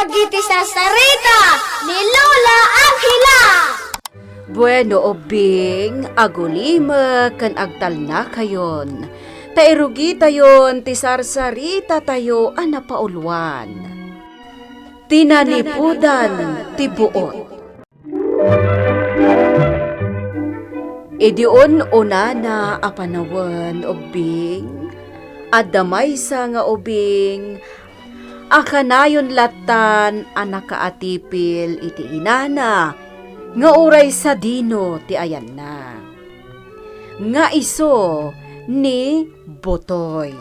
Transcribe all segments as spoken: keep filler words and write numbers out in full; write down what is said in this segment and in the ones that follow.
Iti sarsarita ni Lola Angela. Bueno, ubbing, agulimek ken agtalnakayon, ta irugitayon ti sarsaritatayo a napauluan, Ti Nanipudan ti Buot. Idi un-unana a panawen, ubbing, adda maysa nga ubing a kanayon lattan a nakaatipil iti inana nga uray sadino ti ayanna, nga isu ni Butoy.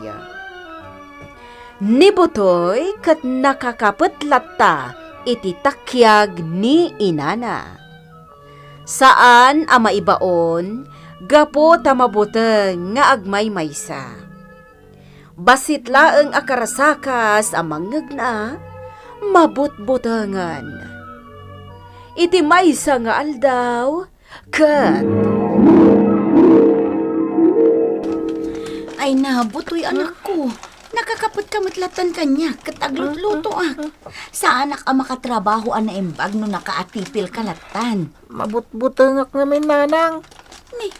Ni Butoy ket nakakapet latta iti takiag ni inana. Saan a maibaon gapu ta mabuteng nga agmaymaysa. Bassit laeng a karasakas a mangngegna, mabutbutengen. Iti maysa nga aldaw, ket Ay na, Butoy, anakko. Nakakapetka met lattan kaniak, ket aglutlutoak. Saanak a makatrabaho a naimbag no nakaatipilka lattan. Mabutbutengak ngamin, nanang. Ni,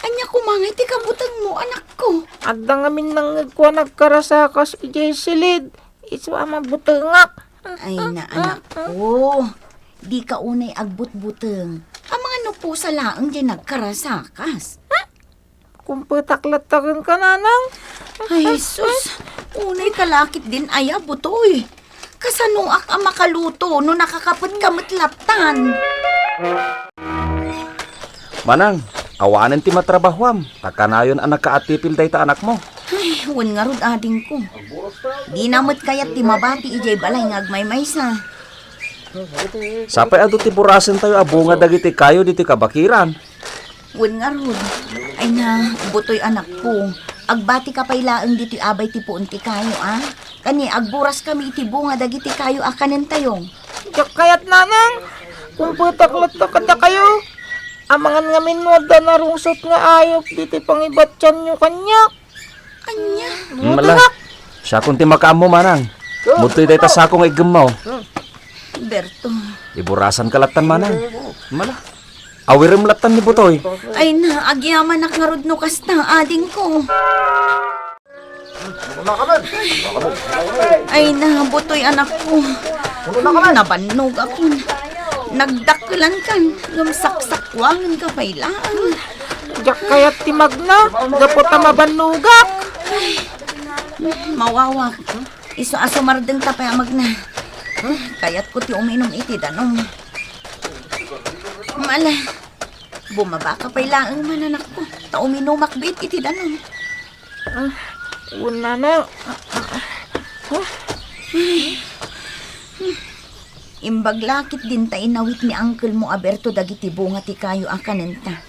ania koma ngay ti kabutengmo, anakko? Adda ngamin nangngegko a nagkarasakas idiay silid. Isu a mabutengak. Ay na, anakko. Dika unay agbutbuteng. Amangan no pusa laeng diay nagkarasakas. Kumpetak latta kenka, nanang. Ay, sus. Unay ka la ketdin aya, Butoy. Kasanoak a makaluto no nakakapetka met lattan? Manang, awanen ti matrabahoam, ta kanayon a nakaatipil dayta anakmo. Ay, wen ngarud, adingko. Dina met kayat ti mabati idiay balay nga agmaymaysa. Sapay adu ti burasentayo a bunga dagiti kayo ditoy kabakiran. Wen ngarud, ay na, Butoy, anakko, agbatika pay laeng ditoy abay ti puon ti kayo, a? Kani, agburaskami iti bunga dagiti kayo a kanentayo. Diak kayat, nanang. Kumpetak latta kadakayo. Amangan ngamin no adda narungsot nga ayup ditoy pangibatianyo kaniak. Ania? Mala. Siakon ti makaammo, manang. Butoy dayta sako nga iggemmo. Berto. Iburasanka lattan, manang. Mala. Awirem lattan ni Butoy. Ay na, agyamanak ngarud no kasta, adingko. Ay na, Butoy, anakko. Nabannogakon. Nagdakkelankan, ngem saksakwangenka pay laeng. Diak kayat ti magna, gapu ta mabannogak. Mawawak. Isu a sumardengta pay a magna. Kayatko ti uminom iti danum. Mala, bumabaka pay laeng man, anakko, ta uminomak biit iti danum. Ah, wen, nanang. Imbag la ketdin ta inawit ni angkelmo a Berto dagiti bunga ti kayo a kanenta.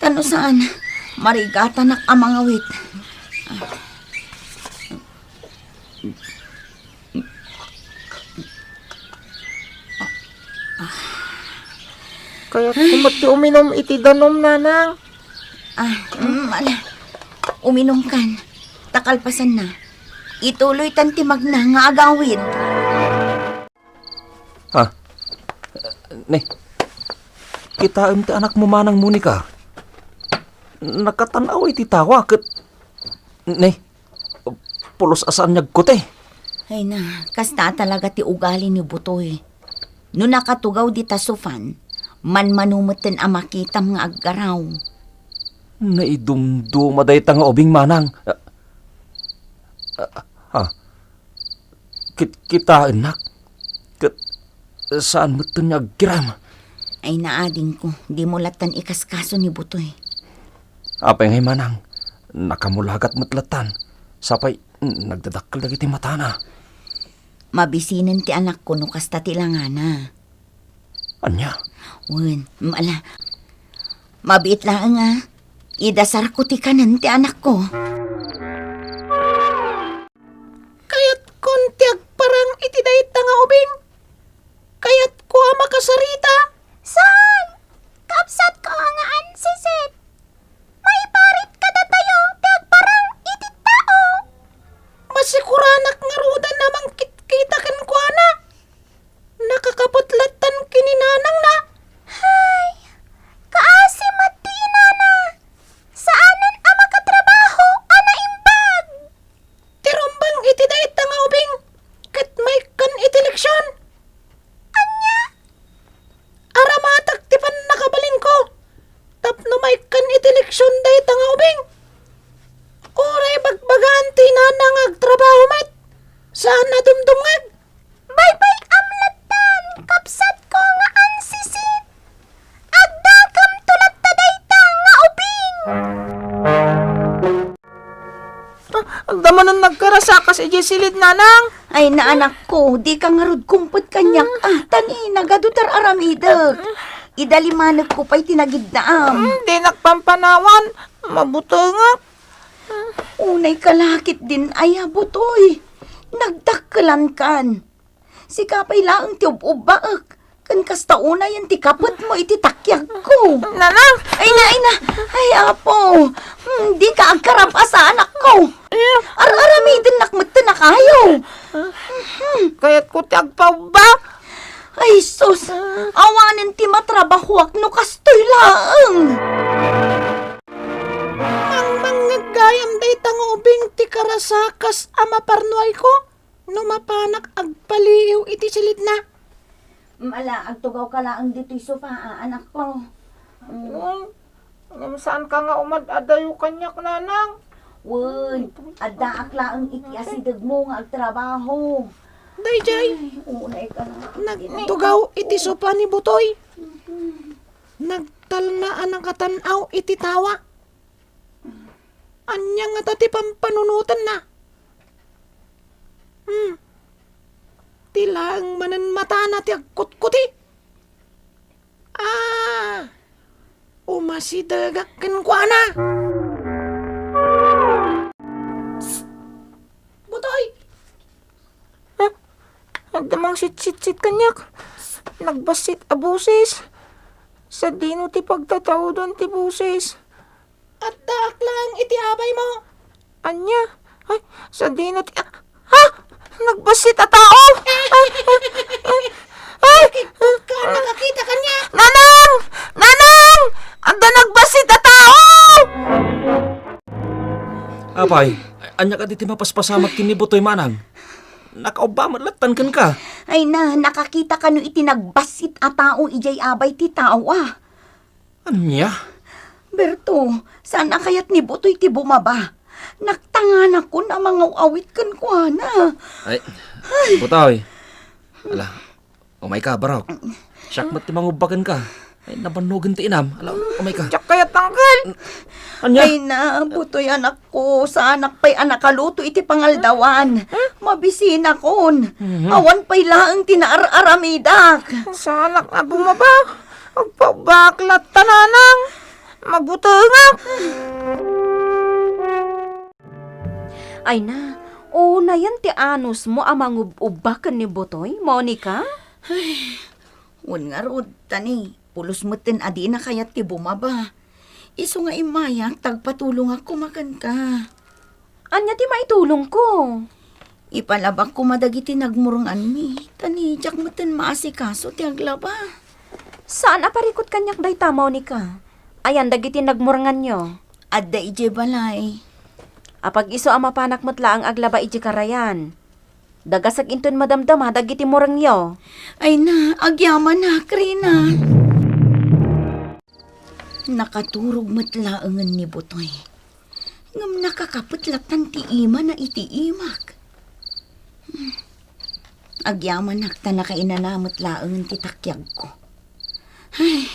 Ta no saan, marigatanak a mangawit. Kayatko met ti uminom iti danum, nanang. Ah, mm, ala. Uminumkan. Ta kalpasanna, ituloytan ti magna nga agawid. Ha? Ne, kitaem ti anakmo, Manang Monica. Nakatan-aw iti tawa ket, ne, pulos a saan nga agkuti. Ay na, kasta talaga ti ugali ni Butoy. No nakatugaw dita sofan, manmano metten a makitam nga aggaraw. Naidumduma dayta nga ubing, manang. Ah, ah, ah. Kit-, kitaennak. Ket saan metten nga agkiram. Ay na, adingko, dimo lattan ikaskaso ni Butoy. Apay ngay, manang, nakamulagat met lattan. Sapay, nagdadakkel dagiti matana. Mabisinen ti anakko no kasta ti langana. Ania? Wen, mala. Mabiit laeng a idasarko ti kanen ti anakko. Kayatkon ti agparang iti dayta nga ubing. Kayatko a makasarita. Saan? Kabsatko a nga ansisit. Maiparit kadatayo ti agparang iti tao. Masikuranak ngaruden a mangkitkita kenkuana. Adda manen nagkarasakas idiay silid, nanang. Ay, naanakko, dika ngarud kumpet kaniak. Ah, tani, nagadu ti ar-aramidek. Idalimanekko pay ti nagiddaam. Hmm, dinak pampanawan. Mabutengak. Unay ka la ketdin aya, Butoy. Nagdakkelankan. Sika pay laeng ti ub-ubbaek, ken kasta unayen ti kapetmo iti takiagko. Nanang! Ay na, ay na! Ay, Apo! Hmm, dika agkarab-as, anakko! Ar-aramidennak metten a kayo! Kayatko ti agpaubba. Ay, sus! Awanen ti matrabahoak no kastoy laeng! Mangmangngeg gayam dayta nga ubing ti karasakas a maparnuayko? No mapanak agpaliiw iti silidna. Mala, agtugawka laeng ditoy sofa, a, anakko. Mm. Wen, ngem saanka nga umad-adayo kaniak, nanang. Wen, addaak laeng iti asidegmo nga agtrabaho. Daydiay, ay, unay ka na. Nagtugaw iti sofa ni Butoy. Mhm. Nagtalna a nakatan-aw iti tawa. Ania ngata ti pampanunotenna? Hmm. Ti laeng manen matana ti agkutkuti. Ah! Umasidegak kenkuana. Psst! Butoy! Ah, adda mangsitsitsit kaniak. Nagbassit a boses. Sadino ti pagtataudan ti boses? Addaak laeng iti abaymo. Ania? Ay, sadino ti, ah, ha? Nagbassit a tao? Ay, ay, ay, ay. Nakita kaniak. Nanang! Nanang! Adda nagbassit a tao! Apay, ania kadi ti mapaspasamak ken ni Butoy, manang? Nakaubba met lattan kenka. Ay na, nakakita kano iti nagbassit a tao idiay abay ti tao, ah. Ania? Berto, saan a kayat ni Butoy ti bumaba? Nagtanganakon a mangaw-awit kenkuana. Ay, Butoy. Ala, umayka, barok. Siak met ti mangubba kenka. Ay, nabannogen ti inam. Ala, umayka. Diak kayat, Uncle. Ania? Ay na, Butoy, anakko, saanak pay a nakaluto iti pangaldawan. Mabisinakon. Mhm. Awan pay laeng ti naar-aramidak. Saanak a bumaba. Agpaubbaak latta, nanang. Mabutengak. Ay na, unayen ti anusmo a mangub-ubba ken ni Butoy, Monica? Ay, wen ngarud, tani, pulos metten a dina kayat ti bumaba. Isu nga immayak, ta agpatulongak koma kenka. Ania ti maitulongko? Ipalabak koma dagiti nagmurnganmi, tani diak metten maasikaso ti aglaba. Saan a parikut kaniak dayta, Monica. Ayan dagiti nagmurnganyo? Adda idiay balay. Apag-isu a mapanak met laeng aglaba idiay karayan. Dagasek inton madamdama dagiti murengyo. Ay na, agyamanak, Rina. Nakaturog met laengen ni Butoy. Ngem nakakapet lattan ti imana iti imak. Hmm. Agyamanak ta nakainana met laengen ti takiagko. Ay,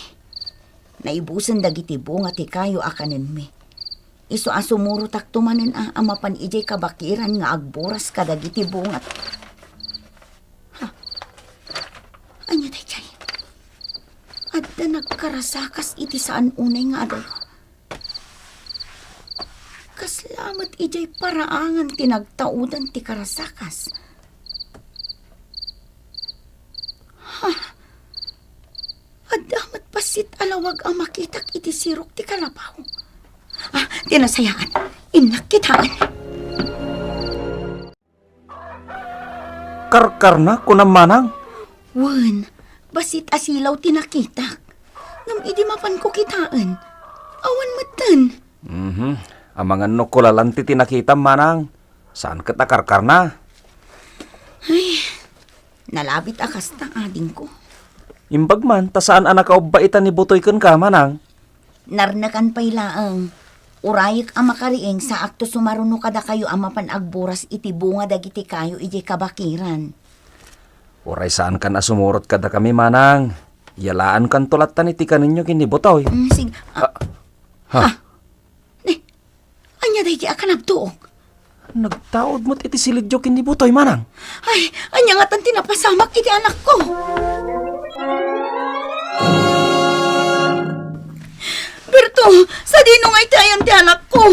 naibusen dagiti bunga ti kayo a kanenmi. Isu a sumurotakto manen a, a mapan idiay kabakiran nga agburas kadagiti bunga. Ha? Ania daydiay? Adda nagkarasakas iti saan unay nga adayo. Kasla met idiay paraangan ti nagtaudan ti karasakas. Ha? Adda met bassit a lawag a makitak iti sirok ti kalapaw. Ah, ti nasayaat. Innak kitaen. Karkarna, kunam manang? Wen, bassit a silaw ti nakitak. Ngem idi mapanko kitaen, awan metten. Mhm. Amangan no kulalan ti tinakitam, manang. Saan ket a karkarna? Ay, nalabit a kasta, adingko. Imbag man, ta saan a nakaubba ita ni Butoy kenka, manang? Narnekan pay laeng. Urayek a makariing, saakto sumaruno kadakayo a mapan agburas iti bunga dagiti kayo idiay kabakiran. Uray saankan a sumurot kadakami, manang. Yalaankanto lattan iti kanenyo ken ni Butoy. Mm, sig-, ah, ha? Ha? Ni, ania daydi a kanabtuok? Nagtaud met iti silidyo ken ni Butoy, manang. Ay, ania ngatan ti napasamak iti anakko? Berto, sadino nga iti ayan ti anakko?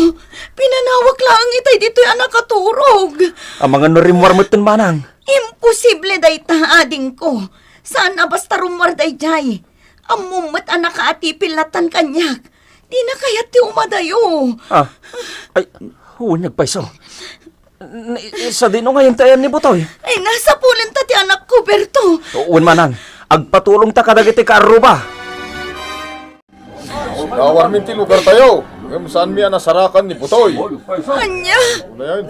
Pinanawak laeng itay ditoy a nakaturog. Amangan no rimmuar metten, manang. Imposible dayta, adingko. Saan a basta rummuar daydiay. Ammom met a nakaatipil lattan kaniak. Dina kayat ti umadayo. Ah, ay, wen, nagpayso. N-, sadino ngayen ti ayan ni Butoy? Ay, nasapulenta ti anakko, Berto. Wen, manang, agpatulongta kadagiti kaarruba. Nawarmin ti lugartayo, ngem saanmi a nasarakan ni Butoy. Ania? Una yan.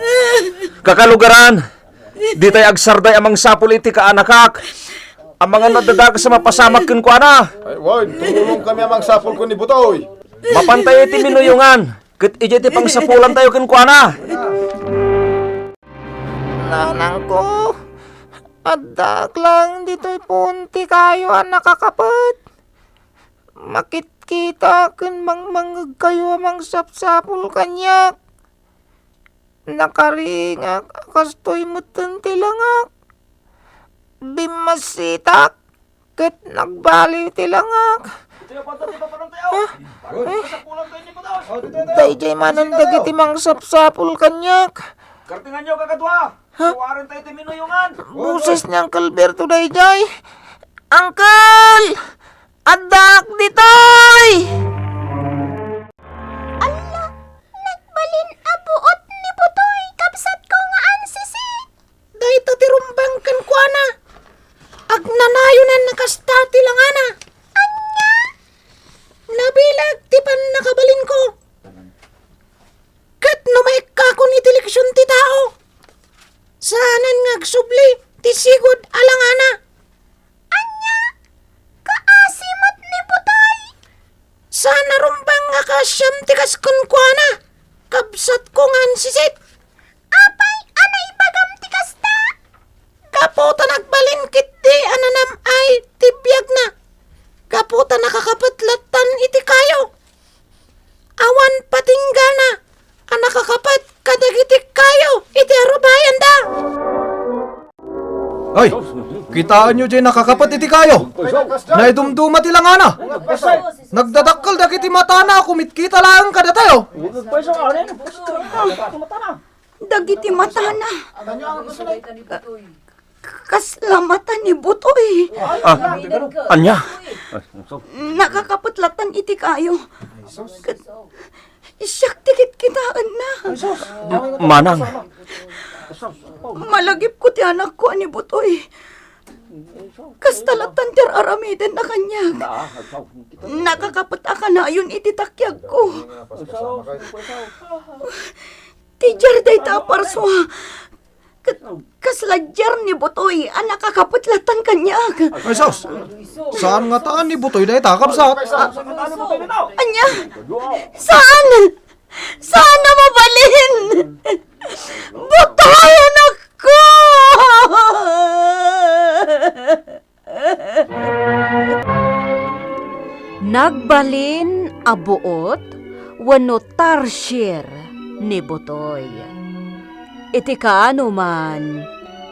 Kakalugaran, ditay agsarday a mangsapul iti kaanakak. Amangan no adda dakes a mapasamak kenkuana. Ay, wen, tumulongkami a mangsapulko ni Butoy. Mapantayo iti minuyongan, ket idiay ti pangsapulantayo kenkuana. Nanangko, addaak laeng ditoy puon ti kayo a nakakapet. Makitkita ken mangmangngegkayo a mangsapsapul kaniak. Nakaringak a kastoy metten ti langak. Bimmassitak ket nagbaliw ti langak. Ah, eh, daydiay manen dagiti mangsapsapul kaniak. Kartenganyo, kakadua. Ha? Suaren tayo ti minuyongan. Boses ni Uncle Berto daydiay. Uncle! Addaak ditoy! Alla, nagbalin a buot ni Butoy, kabsatko nga ansisi. Dayta ti rumbeng kenkuana. Agnanayonan a kasta ti langana. Ania? Nabileg ti pannakabalinko. Ket no maikkakon iti leksion ti tao, saanen nga agsubli ti sigud a langana. Ania? Kaasi met ni Butoy? Saan a rumbeng a kaasiam ti kas kenkuana, kabsatko nga ansisit. Apay a naibagam ti kasta? Gapu ta nagbalin ketdi a nanam-ay ti biagna. Gapu ta nakakapet lattan iti kayo. Awan patinggalna a nakakapet kadagiti kayo iti arubayanda. Ay, kitaenyo diay nakakapet iti kayo. Naidumduma ti langana. Nagdadakkel dagiti matana a kumitkita laeng kadatayo. Dagiti matana. Kasla mata ni Butoy. Ah, ania? Nakakapet lattan iti kayo. Ket siak ti kitkitaenna. Manang. Malagipko ti anakko a ni Butoy. Kasta lattan ti ar-aramidenna kaniak. Nakakapet a kanayon iti takiagko. Ti diar dayta a parsua. Ket kasla diar ni Butoy a nakakapet lattan kaniak. Ay, sus! Saan ngata ni Butoy dayta, kabsat? Ania? Saan? Saan a mabalin? Butoy, anakko! Nagbalin a buot wenno tarsier ni Butoy. Iti kaano man,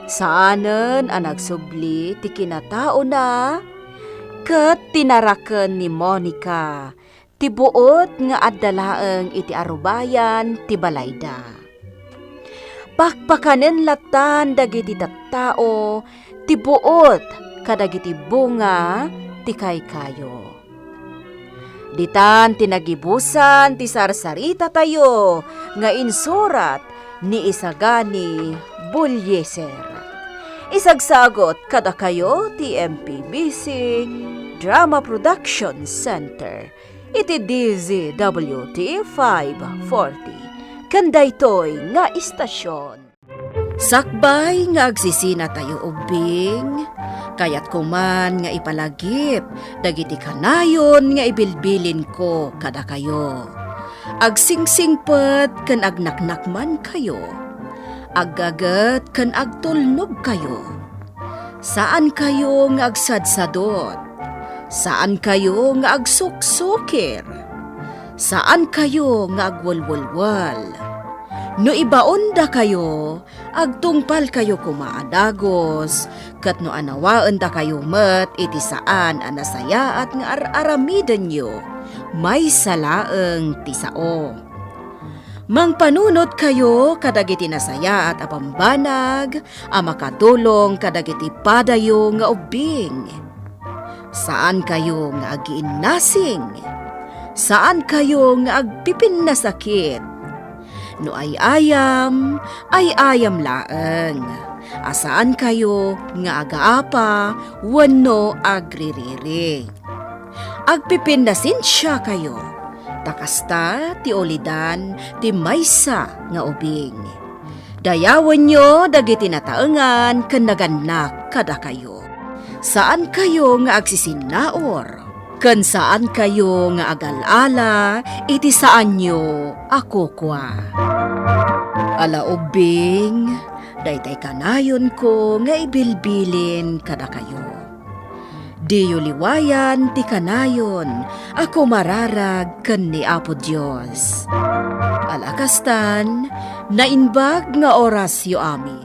saanen a nagsubli ti kinataona ket tinaraken ni Monica ti buot nga adda laeng iti arubayan ti balayda. Pakpakanen lattan dagiti tattao ti buot kadagiti bunga ti kaykayo. Ditan ti nagibusan ti sarsaritatayo nga insurat ni Isagani Bullieser. Isagsagot kadakayo ti M P B C Drama Production Center iti D Z W T five forty. Ken daytoy nga istasyon. Sakbay nga agsisinatayo ubbing, kayatko man nga ipalagip dagiti kanayon nga ibilbilinko kadakayo. Agsingsingpet ken agnaknakmankayo. Aggaget ken agtulnogkayo. Saankayo nga agsadsadot. Saankayo nga agsuksukir. Saankayo nga agwelwelwel. No ibaondakayo, agtungpalkayo koma a dagus, ket no anawaendakayo met iti saan a nasayaat nga ar-aramidenyo, maysa laeng ti sao. Mangpanunotkayo kadagiti nasayaat a bambanag a makatulong kadagiti padayo nga ubbing. Saankayo nga agiinnasing. Saankayo nga agpipinnasakit. No ay-ayam, ay-ayam laeng. A saankayo nga agaapa wenno agririri. Agpipinnasensiakayo, ta kasta ti ulidan ti maysa nga ubing. Dayawenyo dagiti nataengan ken nagannak kadakayo. Saankayo nga agsisinnaur, ken saankayo nga agal-ala iti saanyo a kukua. Ala ubbing, daytay kanayonko nga ibilbilin kadakayo. Diyo liwayan ti kanayon a kumararag ken ni Apo Dios. Ala kastan, naimbag nga orasyo amin.